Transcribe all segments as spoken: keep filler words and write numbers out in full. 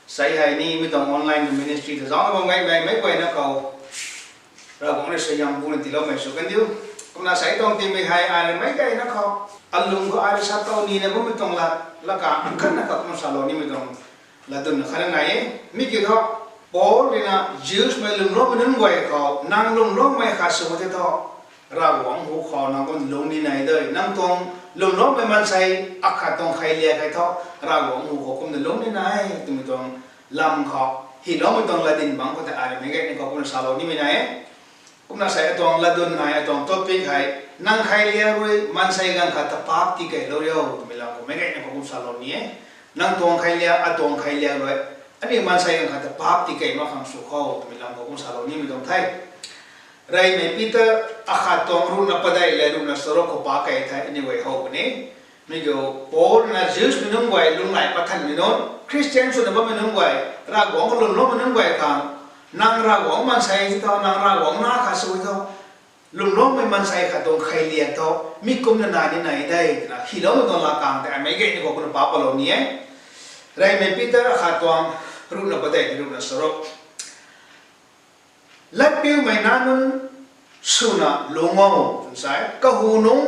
Sei hei ni mi tuang online ministry ta zauc bam gaymei meic guayna khou Ravguangc rui suaihiam bu na tiiloumei sw kandiu. Kumna sei tuang tiimei hei ai rui meic guayna khou alung khou ai rui sa tow nina bammei tuang lat, laka khatna kha kumna salou nimei tuang latdyn khatna nai e. Mi kiu thu, Paul rui na Jewsmei lwmloumei nunc guay khou, nang lwmloumei khat sw the thu, Ravguangc hu khou nang kumna lungc ni nai de. Nang tuang lwmloumei maansei akhat tuang khailiak hei thu, Ravguangc hu khou kumna lungc ni nai twmei tuang lam khou, hyloumei tuang latdyn bangc khou tei ai rui meic guayna khou kumna salou nimei nai e. Kumna sei atuang latdyn hei, atuang topic hei, nang khailiak rui maansei ganv khat ta paap tikeylou rio twmei lam khou meic guayna khou kum salou ni e. Nang tuang khailiak, atuang khailiak rui, aniu maansei ganv khat ta paap tikey mak khang sw kho twmei lam khou kum salou nimei tuang the. Reymei Peter akhat tuang ruhna padeih lev ruhna charuk khou pa key the, aniu guay how puni. Mi kiu, Paul na Jewsmei nunc guay lunghlaic pathanmei nunc, Khristian swna bammei nunc guay, Ravguangc khou lwmloumei nunc guay khang, nang Ravguangc maansei ti thu, nang Ravguangc na khat sw thu, lwmloumei maansei khat tuang khailiak thu, mi kumna nai ni nai de twna hyloumei tuang latkaeng tei ai meic guayna khou kumna paap palou ni e. Reymei Peter akhat tuang ruhna padeih lev ruhna charuk. Latpiumei nac nunc swna lungc o, twna sa e. Kahu nunc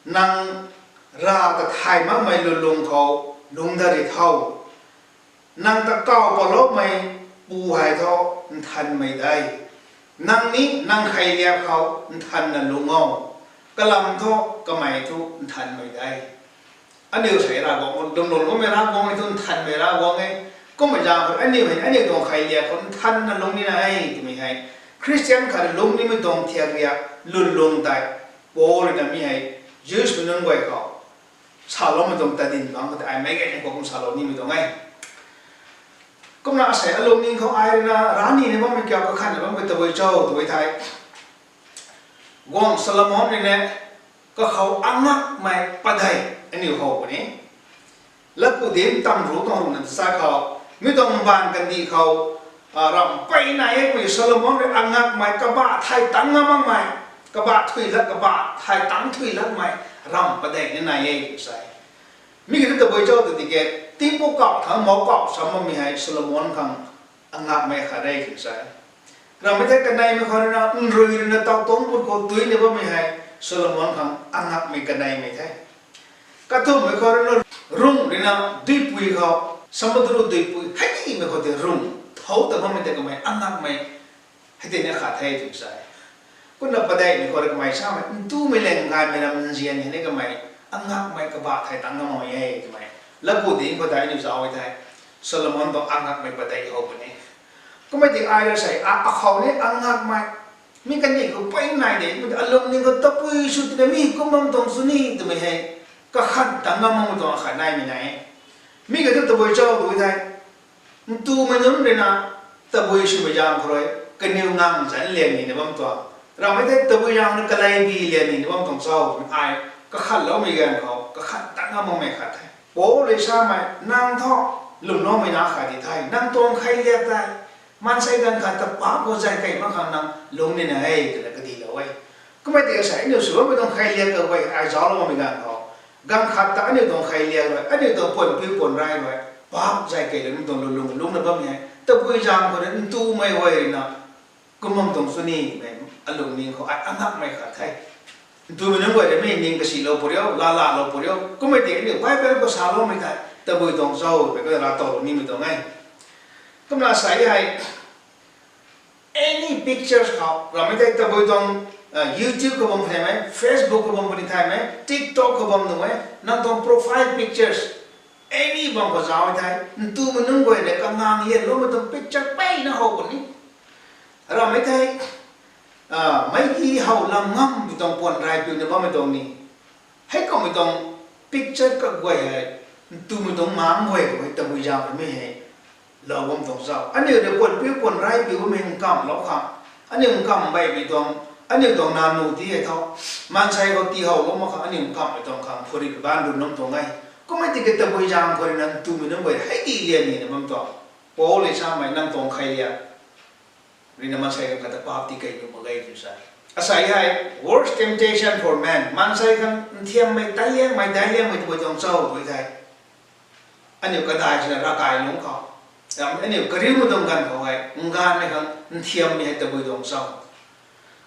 nang rav ta thay makmei lwnlung khou lungc dat ri tho. Nang ta kaw paloumei pu hei thu nthanmei de. Nang ni nang khailiak khou nthanna lungc o. Kalam thu kamei thu nthanmei de. Aniu sei Ravguangc, lwmlung bammei Ravguangc e thu nthanmei Ravguangc e. Kummei zaeng khou aniu hei aniu tuang khailiak khou nthanna lungc nina e twmei hei, Khristian khat rui lungc nimei tuang thiak riak lwnlung tei, Paul rui na mi hei Jewsmei nunc guay khou saloumei tuang latdyn bangc khou tei ai meic guayna khou kum salou nimei tuang e. Kumna asei alungning khou ai rui na rani ni bammei kiu kakhanna bammei tabui cho tw e thei, Guangc Solomon rui na kakhou angakmei padeih aniu how puni. Latku Dinc tam ruc tuang ruhna tachat khou, mi tuang mbaanv kandih khou, a, ramh pey nai e pui Solomon rui angakmei kabah thay tangc ngam makmei, kabah thay lat, kabah thay tangc thay latmei ramh padeih ni nai e tw sa e. Mi kiu thu tabui cho tw tiki, tingpuk kauh thangc mouc kauh sa bammei hei Solomon khang angakmei khat re tw sa e. Ramhmei thei kaneimei khou rui na, nrui rui na taw tuang put khou tui ni bammei hei Solomon khang angakmei kaneimei the. Kathumhmei khou rui na, rungh rui na duipui khou, samudra duipui hei nimei khou tei rungh thou ta bammei tei kamei angakmei hei tei ni khat the tw sa e. Kumna padeihmei khou rui kamei samei ntumei lang gaymei ram nzian hei ni kamei angakmei kabah thay tangc ngam makmei e twmei Latku Dinc khou tei aniu zauc e thei, Solomon tuang angakmei padeih how puni. Kummei tiki ai rui sei, a, akhou ni angakmei, mi kandih khou pey nai de, mi alungning khou tabui sw tina mi kum bam tuang sw ni twmei hei, kakhan tangc ngam makmei tuang akhat naimei nai e. Mi kiu thu tabui cho tw e thei, ntumei nunc rui na tabui swmei zaeng khou rui kaniw ngang zanc lian nina bam tuang, ramhmei thei tabui zaeng rui kalei bi lian nina bam tuang cho twmei ai kakhanloumei ganv khou kakhan tangc ngam makmei khat the. Paul rui samei, nang thu lwmloumei nac khat di the, nang tuang khailiak tei maansei ganv khat ta paap khou zay key mak khang nang lungc nina e twna kadihlou e. Kummei tiki sei aniu sw bammei tuang khailiak kaguay ai zauclou bammei ganv khou, ganv khat ta aniu tuang khailiak rui, aniu tuang puan piu puan rai rui paap zay key lana tuang lung lungcna bammei hei tabui zaeng khou rui ntumei guay rui na kum bam tuang sw ni twmei alungning khou ai angakmei khat the. Ntumei nunc guay rui mi ning kasilou pw rio, laalalou pw rio. Kummei tiki aniu Bible khou saloumei thei tabui tuang cho twmei khou latowlou nimei tuang e. Kumna sei hei any pictures khou, ramhmei thei tabui tuang, a, YouTube khou bam puni thaymei, Facebook khou bam puni thaymei, TikTok khou bam nuh e, nang tuang profile pictures any bam khou zauc e thei, ntumei nunc guay rui kangang lianloumei tuang picture peyna how puni. Ramhmei thei, a, meic ki how lam ngam mei tuang puan rai piuna bammei tuang ni, heikummei tuang picture kaguay hei ntumei tuang mang guay khou hei tabui zaeng khou mi hei lou bam tuang cho. Aniu rui puan piu puan rai piu bammei nkamhlou khang, aniu nkamh baihmei tuang, aniu tuang nanu ti hei thu, maansei khou tiihowlou mak khang aniu nkamhmei tuang khang phuri baanv run bam tuang e. Kummei tiki tabui zaeng khou rui na ntumei nunc guay hei di lian nina bam tuang, Paul rui samei nang tuang khailiak rui na maansei ganv khat ta paap tikey nuh mak ge tw sa e. Asei hei worst temptation for man, maansei khang nthiammei, taianmei, dailiangmei tabui tuang cho tw e thei, aniu kadai swna ravkai lungc khou Tam aniu kariumei tuang ganv khou hei, nggaanvmei khang nthiammei hei tabui tuang cho?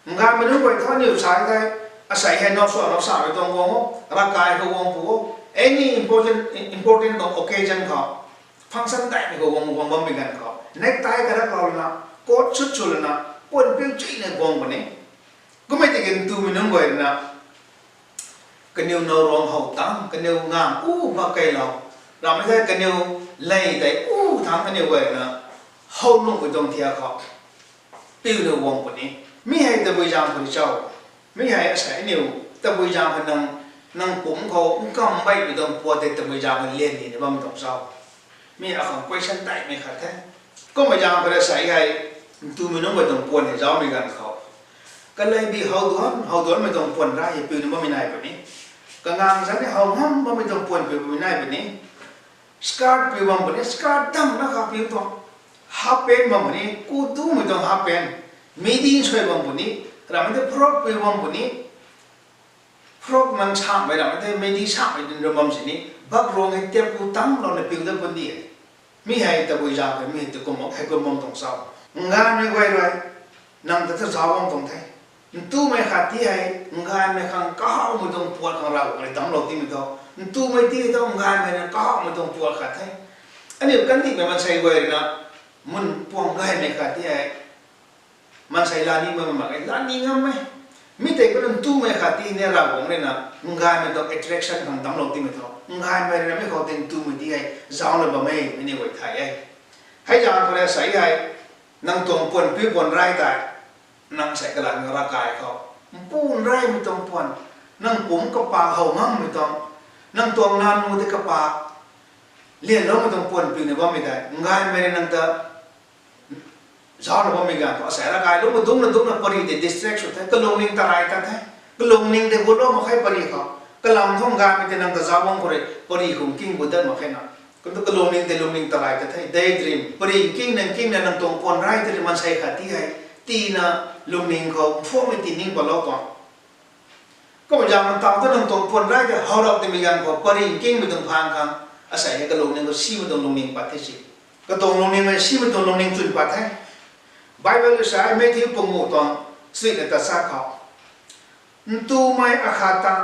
Nggaanvmei nunc guay thu aniu sa thei, asei hei now sw now samei tuang guang o, ravkai khou guang pu o, any important, important tuang occasion khou, function daihmei khou guang, guang bammei ganv khou necktie karaklou lana, coat suit sw lana, puan piu chuina guang puni. Kummei tiki ntumei nunc guay rui na, kaniw now ruang how tang, kaniw ngang u mak keylou, ramei thei kaniw ley tei u thangc aniw guay rui na, how nuhmei tuang thiak khou, piuna guang puni. Mi hei tabui zaeng khou ni cho? Mi hei asei aniu, tabui zaeng khou nang, nang pumc khou nkambeimei tuang puat tei tabui zaeng khou lian nina bam tuang cho? Mi akhang question daihmei khat the. Kummei zaeng khou rui asei hei, ntumei nunc guay tuang puan hei zaumei ganv khou, kaleibi how duanc, how duancmei tuang puan rai hei piuna bammei nai puni. Kangang zanc ni how ngam bammei tuang puan piu bammei nai puni. Skirt piu bam puni, skirt damna kha piu tuang. Half pant bam puni, ku tumei tuang half pant. Midi suai bam puni, ramei tei frock piu bam puni. Frock nang samei ramei tei midi samei dun ram bam sini, bak ruang hei tiap ku tanglouna piu dat puni e. Mi hei tabui zaeng khou mi hei tu kum mak hei kum bam tuang cho? Nggaanvmei guay rui nang ta ta zauc bam tuang the. Ntumei khat ti hei, nggaanvmei khang kahawmei tuang puat khang Ravguangc rui damclou timei thu, ntumei ti hei thu nggaanvmei na kahawmei tuang puat khat the. Aniu kandihmei maansei guay rui na, mun puang gaymei khat ti hei, maansei laa ni mak mak e, laa ni ngam e. Mi tei kumna ntumei khat ti ni Ravguangc rui na, nggaanvmei tuang attraction khang damclou timei thu, nggaanvmei rui na mi khou tei ntumei ti hei zauna bam e, mi ni guay thay e. Hei zaeng khou rui asei hei, nang tuang puan piu puan rai tei, nang sei kalam ravkai khou, mpuan raimei tuang puan, nang pumc kapak how ngammei tuang, nang tuang nanu tei kapak lianloumei tuang puan piuna bammei tei, nggaanvmei rui nang ta zauna bammei ganv khou, asei ravkai lungc dungcna dungcna pary tei distract sw the, kalungning tarai tat the, kalungning tei gutlou mak khe pary khou, kalam thu nggaanvmei tei nang ta zauc bam khou rui pary khou nking gut dat mak khe na. Kum tu kalungning tei lungning tarai tat the, daydream, pary nking nang nking na nang tuang puan rai tei rui maansei khat ti hei, tina lungning khou mphuangmei ti ning patlou tuang. Kummei zaeng ntaw tu nang tuang puan rai tei how rap timei ganv khou pary nkingmei tuang phaan khang, asei hei kalungning khou simei tuang lungning pat the si. Katuang lungning hei simei tuang lungning chwn pat the. Bible rui sa e, Matthew pangu tuang chuina ta sa khou, ntumei akhat ta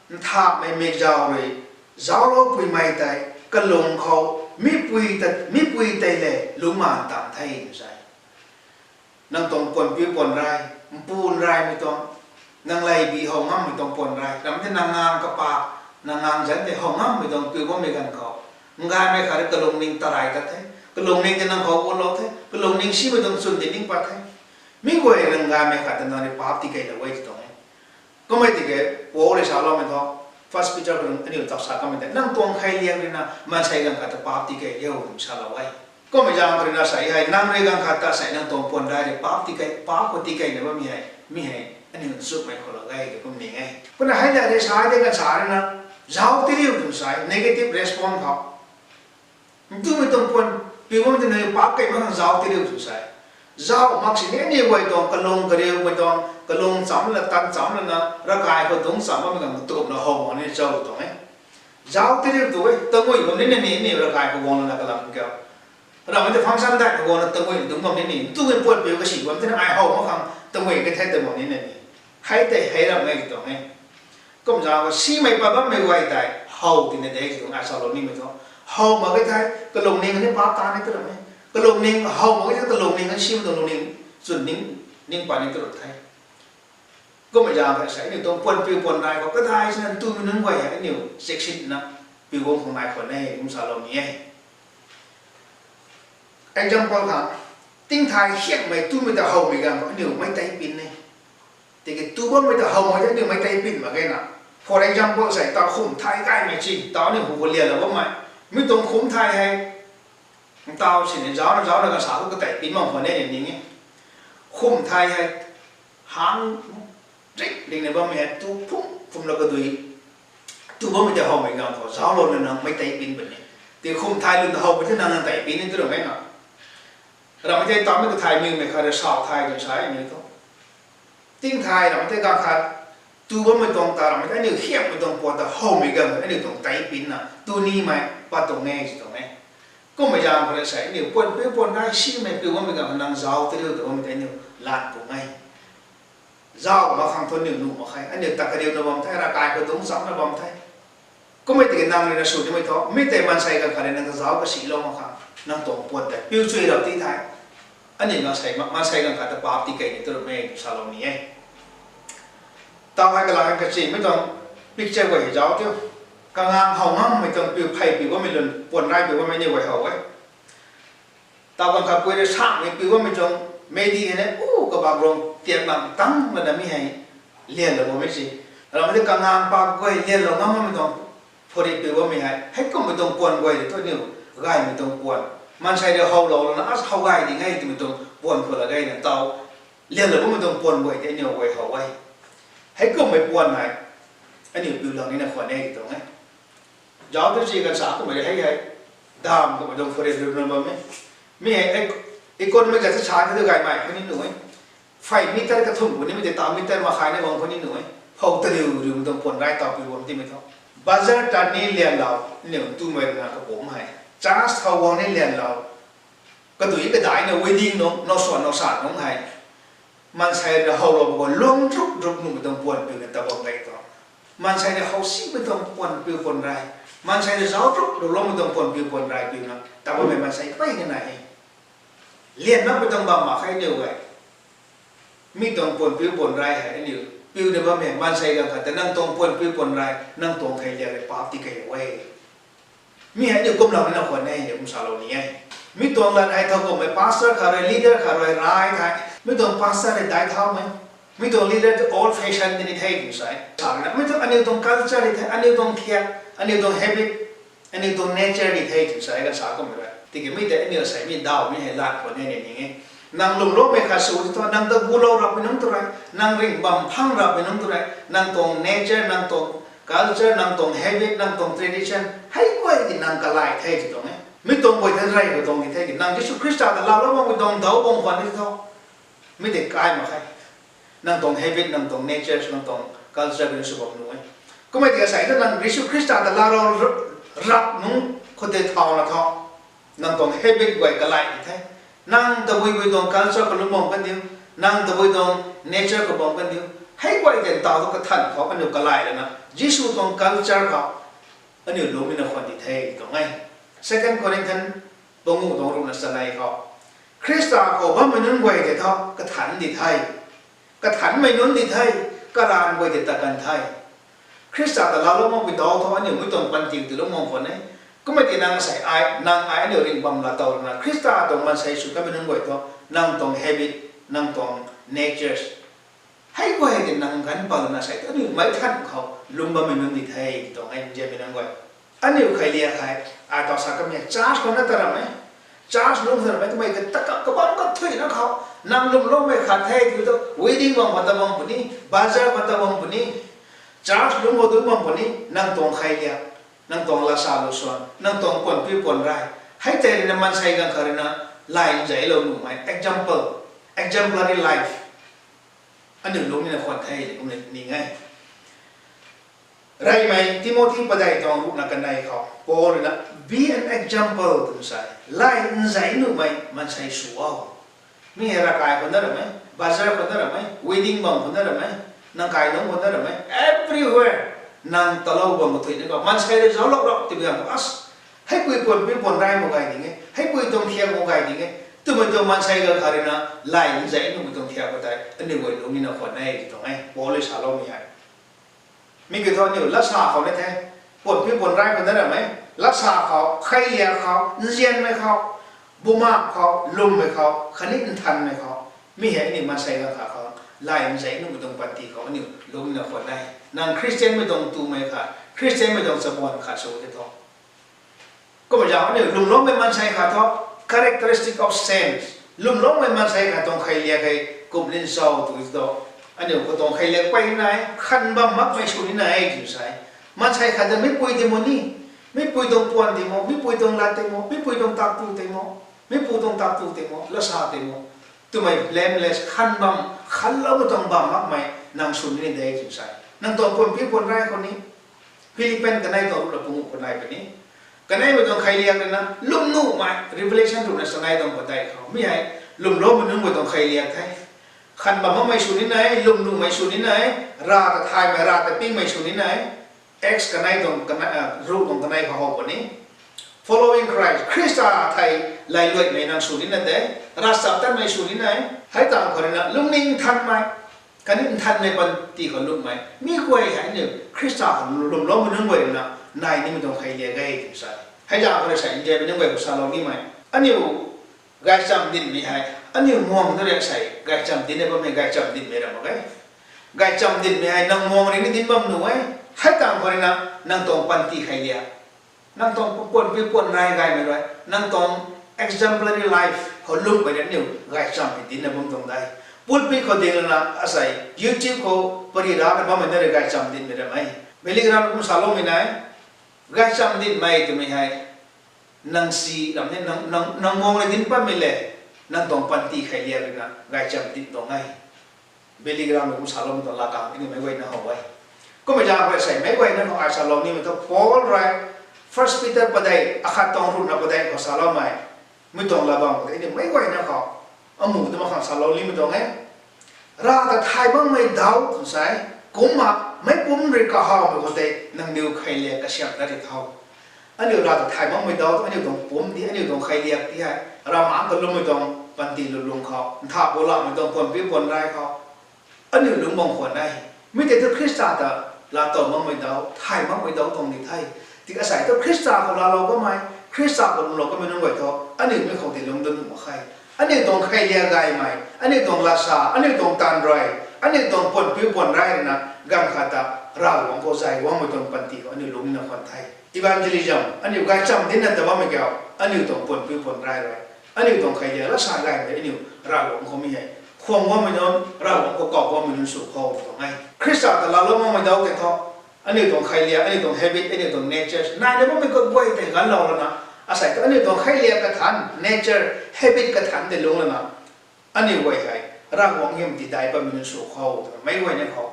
nthamei mikzau rui zauclou puimei tei kalung khou mipui ta, mipui tei le lungcmaanv tam the, sa e. Nang tuang puan piu puan rai, mpuan raimei tuang, nang leibi how ngammei tuang puan rai, ram tei nang ngang kapak, nang ngang zanc tei how ngammei tuang piu bammei ganv khou, nggaanvmei khat rui kalungning tarai tat the, kalungning tei nang how gutlou the, kalungning simei tuang chwn tei ning pat the. Mi guay nang nggaanvmei khat ta nang rui paap tikeylou e ti tuang e. Kummei tiki Paul rui saloumei thu, First Peter khou aniu tak sa kamei tei, nang tuang kheiliang rui na maansei ganv khat ta paap tikey riu twna salou e. Kummei zaeng khou rui na sei hei, nang rui ganv khat ta sei nang tuang puan rai rui paap tikey, paap khou tikeyna bammei hei, mi hei aniu nchumhmei khou lou e tw kum ning e. Kumna hei la rui sa de kan sa rui na, zauc ti riu twna sa e, negative response khou. Ntumei tuang puan piu bammei tei nang paap key mak khang zauc ti riu twna sa e. Zauc mak sini aniu guay tuang kalung kariumei tuang, kalung chamc la tan chamc lana, ravkai khou dungc chamc bammei ganv katumna how mak ni cho tuang e. Zauc ti riu tu e, tangui bam nina ni, ni ravkai khou guang lana kalam kiu. Ramei tei function dai khou guangna tangui dungc bam nini, ntumei puan piu kasi bam tina ai how mak khang tangui ka the tw bam nina ni. Hei tei hei ramei tuang e. Kum zaeng khou simei pat bammei guay tei how tina de tuang ai salou nimei thu. How mak khe thei, kalungning ni paap ta ni tu ram e. Kalungning how mak khe thei, kalungning ni simei tuang lungning chwn ning, ning pat ni tu ram the. Kummei zaeng khou sei aniu tuang puan piu puan rai khou kadai sina ntumei nunc guay hei aniu cheksinna piu guang khang nai khwan e kum salou ni e. Example khang, tingthay hiakmei tumei ta howmei ganv khou aniu mei tei pin e. Tiki tu bammei ta howmei ta aniu mei tei pin mak ge na. For example sei, taw khum thay gaymei si, taw aniu hu khou lianlou bammei, mi tuang khum thay hei, ntaw sini zaucna zaucna kan sa thu katei pin mak khwan e ni ning e. Khum thay hei, hang rik ringna bammei hei tu phum phumlou kadui, tu bammei ta howmei ganv khou zauclouna nang mei tei pin puni. Ti khum thay lun ta howmei ta nang nang tei pin ni tu ram e na. Ramei tei tammei kathay mingmei khat rui sau thay twna sa e ni thu. Tingthay ramei tei ganv khat, tu bammei tuang ta ramei tei aniu hiakmei tuang puat ta howmei ganv khou aniu tuang tei pinna tu nimei pat tuang e si tuang e. Kummei zaeng khou rui sei aniu puan piu puan rai simei piu bammei ganv nang zauc tariu ta bammei tei aniu lat pung e. Zauc mak khang thu aniu nuh mak khe, aniu ta kariuna bam the, ravkai khou dungc chamna bam the. Kummei tiki nang rui na sw nimei thu mi tei maansei ganv khat rui nang ta zauc kasilou mak khang nang tuang puan tei piu chui rap ti the. Aniu maansei maansei ganv khat ta paap ti kei ni tu ramei salou ni e. Tau hei kalam hei kachimei tuang picture guay hei zauc tiu. Kangang how ngammei tuang piu phey piu bammei lun puan rai piu bammei ni guay how e. Tau ganv khat pui rui samei piu bammei tuang mei di hei ne u kabak rung tiak nang tang lana mi hei lianlou bammei si. Ramei tei kangang paap guay lianlou ngam bammei tuang phuri piu bammei hei heikummei tuang puan guay rui thu aniu gaymei tuang puan, maansei rui howlou lana as how gay ding e twmei tuang puan khou la gayna tau lianlou bammei tuang puan guay tei aniu guay how e. Heikummei puan hei aniu piu lang nina khwan e tuang e. Zauc tu si kan sa kummei hei hei dam kummei tuang phuri rui na bam e. Mi hei economy ka sa sa tu gaymei khou ni nuh e. Phey meter kathumh khou nimei tei ta meter makhaina bam khou ni nuh e. Phou tariu riumei tuang puan rai tau piu bam timei thu, bazar tat ni lianlou, niw tumei rui na kapumc hei, church thow guang ni lianlou, kadui kadaina wedding nung, nowswan nowsan nung hei, maansei rui howlou khou luang drup drup nuhmei tuang puan piuna ta bam gay tuang. Maansei rui how simei tuang puan piu puan rai, maansei rui zauc drup drup loumei tuang puan piu puan rai piuna ta bammei maansei peyna nai e. Lian makpui tuang bam mak khe aniu e. Mi tuang puan piu puan rai hei aniu piuna bam e, maansei ganv khat ta nang tuang puan piu puan rai, nang tuang kheiliak rui paap ti kei e. Mi hei aniu kumlou nina khwan e, kum salou ni e. Mi tuang lat hei thow kummei pastor khat rui, leader khat rui rai the. Mi tuang pastor rui dai thaumei, mi tuang leader tu old fashion tini the tw sa e. Sa rui na mi tuang aniu tuang culture di the, aniu tuang thiak, aniu tuang habit, aniu tuang nature di the tw sa e kan sa kummei rui. Tiki mi tei aniu sei mi daw mi hei lat khwan e ni ning e. Nang lwmloumei khat sw ti thu, nang ta gulou rapmei nunc tu rei, nang ringh bam phang rapmei nunc tu rei, nang tuang nature, nang tuang culture, nang tuang habit, nang tuang tradition hei guay ki nang kalai the ti tuang e. Mi tuang guay the rey khou tuang di the ki nang Jisu Khrista ta laalou makpui tuang daw bang khwan ni thu, mi tei kai mak khe. Nang tuang habit, nang tuang nature, nang tuang culture ni sw bam nuh e. Kummei ti asei ta nang Jisu Khrista ta laalou rap nunc khou tei thauna thu, nang tuang habit guay kalai di the. Nang tabui bui tuang culture khou lungc bam kan diu, nang tabui tuang nature khou bam kan diu. Hei guay tei ntaw tu kathan khou aniu kalai lana Jisu tuang culture khou aniu lungc nina khwan di the tuang e. Second Corinthians panguh tuang ruhna chanei khou, Khrista khou bammei nunc guay tei thu kathan di the, kathanmei nunc di the, karanv guay tei ta kan the. Khrista ta laalou makpui daw thu aniu mi tuang panty tilou mak khwan e. Kummei ti nang sei ai, nang ai aniu ringh bam laa tow lana Khrista tuang maansei sw kanmei nunc guay thu, nang tuang habit, nang tuang natures, hei guay tei nang ganv palana sei tu aniu meic than khou lungc bammei nunc di the tuang e, nzianmei nunc guay. Aniu kheiliak hei, ai taw sa kamei church khou na ta ram e, church lungc ta ram e, kamei ka ta ka kabam kathuina khou, nang lwmloumei khat the ti tu wedding bam khou ta bam puni, bazar khou ta bam puni, church lungc khou dun bam puni, nang tuang kheiliak, nang tuang lasa lusuan, nang tuang puan piu puan rai, hei tei rui na maansei ganv khat rui na lai nzeilou nuhmei example, exemplary life aniu lungc nina khwan the kum ni e. Reymei Timothy padeih tuang ruhna kanei khou Paul rui na, be an example twna sa e, lai nzei nuhmei maansei sw o. Mi hei ravkai khou na ram e, bazar khou na ram e, wedding bam khou na ram e, nang kai lungc khou na ram e, everywhere nang talou bam khou thuy ni khou maansei rui zauclou rap ti biang khou as, heipui puan piu puan rai mak gay ding e, heipui tuang thiak mak gay ding e twmei tuang maansei ganv khat rui na, lai nzei nuhmei tuang thiak khou tei aniu guay lungc nina khwan e ti tuang e Paul rui saloumei hei. Mi kiu thu aniu lasa khou ni the, puan piu puan rai khou na ram e, lasa khou, kheiliak khou, nzianmei khou, bumaeng khou, lwmmei khou khatni nthanmei khou, mi hei aniu maansei ganv khat khou lai nzei nuhmei tuang panty khou aniu lungc nina khwan e. Nang Khristianmei tuang tumei khat, Khristianmei tuang chabuan khat sw ti thu, kumna zauc aniu lwmloumei maansei khat thu, characteristic of saints, lwmloumei maansei khat tuang kheiliak hei kum nin cho tu thu, aniu khou tuang kheiliak pey nai, khan bam makmei sw ni nai tw sa e. Maansei khat ta mipui tei mo ni, mipui tuang puan tei mo, mipui tuang lat tei mo, mipui tuang taktu tei mo, mipu tuang taktu tei mo, lasa tei mo twmei blameless khan bam, khanloumei tuang bam makmei nang sw ni de tw sa e. Nang tuang puan piu puan rai khou ni, Philippian kanei tuang ruhna panguh khou nai puni, Kaneimei tuang kheiliak rui na lwmnuhmei, Revelation ruhna sanei tuang padeih khou mi hei lwmloumei nunc guay tuang kheiliak the. Khan bam makmei sw ni nai, lwmnuhmei sw ni nai, rav ta thaymei, rav ta pingmei sw ni nai. Acts kanei tuang, ruh tuang kanei khou how puni. Following Christ, Khrista thei lailuaimei nang sw ni na de, ravchaptatmei sw ni nai. Hei tang khou rui na lungning nthanmei, khatni nthanmei panty khou lwmmei mi guay hei aniu Khrista khou lwmloumei nunc guay rui na nai nimei tuang kheiliak e tw sa. Hei zaeng khou rui sei nzianmei nunc guay khou salou nimei, aniu gaychamv dinmei hei aniu muang tu rui sei gaychamv dinna bammei gaychamv dinmei ra mak ge. Gaychamv dinmei hei nang muang rui ni dinc bam nuh e. Hei tang khou rui na nang tuang panty kheiliak, nang tuang puan pi puan rai gaymei rui, nang tuang exemplary life khou lwmmei rui aniu gaychamv hei dinna bam tuang de. Pulpit khou ding lana asei YouTube khou pari rana bammei na rui gaychamv dinmei ra mei. Billy Graham kum saloumei nai, gaychamv dinmei twmei hei nang si ram e, nang muang rui dinc patmei le, nang tuang panty kheiliak rui na gaychamv dinc tuang e. Billy Graham kum saloumei tuang lakang aniu meic guayna how e. Kummei zaeng khou sei meic guayna khou ai salou nimei thu Paul rui First Peter padeih akhat tuang ruhna padeih khou saloumei, mi tuang latbam khou tei aniu meic guayna khou amu ta mak khang salou nimei tuang e. Rav ta thay makmei daw tw sa e, kumna meic pumc rui kahawmei khou tei nangniw kheiliak kasiamh ta ri tho. Aniu rav ta thay makmei daw, aniu tuang pumc di, aniu tuang kheiliak di hei ravmaengc ta lwmmei tuang panty lulung khou, ntha bu lakmei tuang puan pi puan rai khou aniu lungc bam khwan e. Mi tei thu Khrista ta laatow makmei daw, thay makmei daw tuang ni the. Tiki asei thu Khrista khou laalou kamei, Khrista khou lwmlou kamei nunc guay thu aniu mi khou tei lungc dun nuh mak khe. Aniu tuang kheiliak gaymei, aniu tuang lasa, aniu tuang taanv rui, aniu tuang puan pi puan rai rui na ganv khat ta Ravguangc khou zay guangmei tuang panty khou aniu lungc na khwan the. Evangelism, aniu gaychamv dincna ta bammei kiu, aniu tuang puan pi puan rai rui, aniu tuang kheiliak lasa gaymei aniu Ravguangc khou mi hei khwan guangmei nunc, Ravguangc khou kau guangmei nunc sw kho tuang e. Khrista ta laalou makmei daw tei thu aniu tuang kheiliak, aniu tuang habit, aniu tuang nature naina bammei kaguay tei ganclou lana, asei thu aniu tuang kheiliak kathanc, nature, habit kathanc tei lungc lana aniu guay hei Ravguangc hym tidai patmei nunc sw kho twna meic guayna khou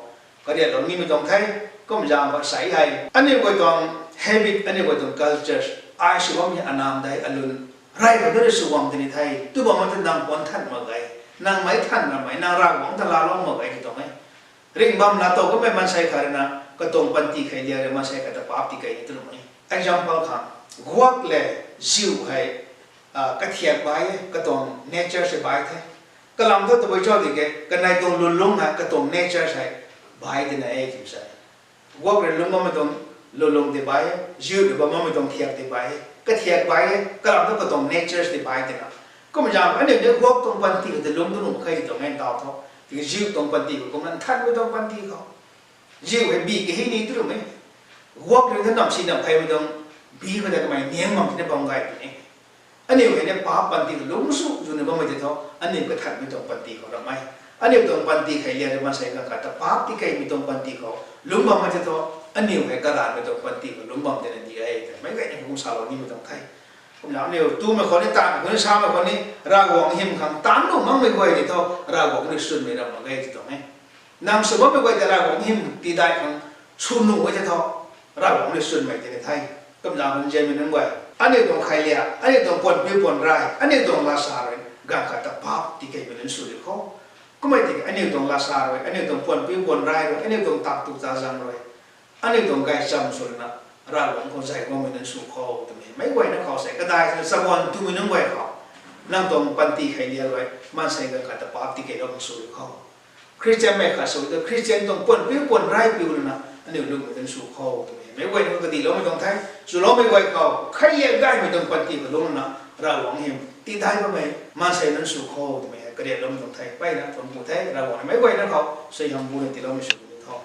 kariatlou nimei tuang the. Kum zaeng khou sei hei aniu guay tuang habit, aniu guay tuang culture, ai sw bammei anam dei alun rey khou nunc rui sw guang tini the. Tu bam ma ta nang puan than mak ge, nang meic than ramei, nang Ravguangc ta laalou mak ge ti tuang e. Ringh bam laatow kamei maansei khat rui na katuang panty kheiliak rui maansei khat ta paap ti kei ni tu nuh e. Example khang, guak le ziu hei kathiak bai e, katuang nature se bai the. Kalam thu tabui cho di ke, kanei tuang lwnlung hei katuang nature hei bai tina e tw sa. Guak rui lungc bammei tuang lwnlung tei bai e, ziu rui bam bammei tuang thiak tei bai e, kathiak bai e, kalam thu katuang nature tei bai tina. Kum zaeng aniu ni guak tuang panty khou tei lungc tu nuh mak khe ti tuang e ntaw thu. Tiki ziu tuang panty khou kumna nthanmei tuang panty khou, ziu hei bi kahi ni tu nuh e. Guak rui thu nam si nam pheymei tuang bi khou tei kamei niang mak tina bam gay puni. Aniu hei ni paap panty khou lungc sw zuna bammei tei thu aniu kathanmei tuang panty khou ram e. Aniu tuang panty kheiliak rui maansei ganv khat ta paap ti keimei tuang panty khou lungc bammei tei thu aniu hei karanvmei tuang panty khou lungc bam tina di e twna meic guayna khou kum salou nimei tuang the. Kumna aniu tumei khou ni, taanvmei khou ni, samei khou ni Ravguangc hym khang taanv nuh makmei guay tei thu Ravguangc ni swnmei ram mak ge ti tuang e. Nang sw bammei guay tei Ravguangc hym tidai khang sw nuh e tei thu Ravguangc ni swnmei tei ni the. Kum zaeng khou nzianmei nunc guay, aniu tuang kheiliak, aniu tuang puan pi puan rai, aniu tuang lasa rui ganv khat ta paap ti keimei nunc sw di kho. Kummei tiki aniu tuang lasa rui, aniu tuang puan pi puan rai rui, aniu tuang tak tu ta zang rui, aniu tuang gaychamv sw rui na Ravguangc khou zay guangmei nunc sw kho twmei meic guayna khou sei kadai twna chabuan twmei nunc guay khou, nang tuang panty kheiliak rui maansei ganv khat ta paap ti keilou khang sw di kho. Khristianmei khat sw tu Khristian tuang puan pi puan rai piu lana aniu lungmei nunc sw kho twmei meic guayna khou kadiloumei tuang the. Swloumei guay khou kheiliak gaymei tuang panty khou lungc lana Ravguangc hym tidai bammei maansei nunc sw kho twmei hei kariatloumei tuang the. Mpeyna thuanc ku the, Ravguangc ni meic guayna khou suaihiam buna tiiloumei sw ni tho.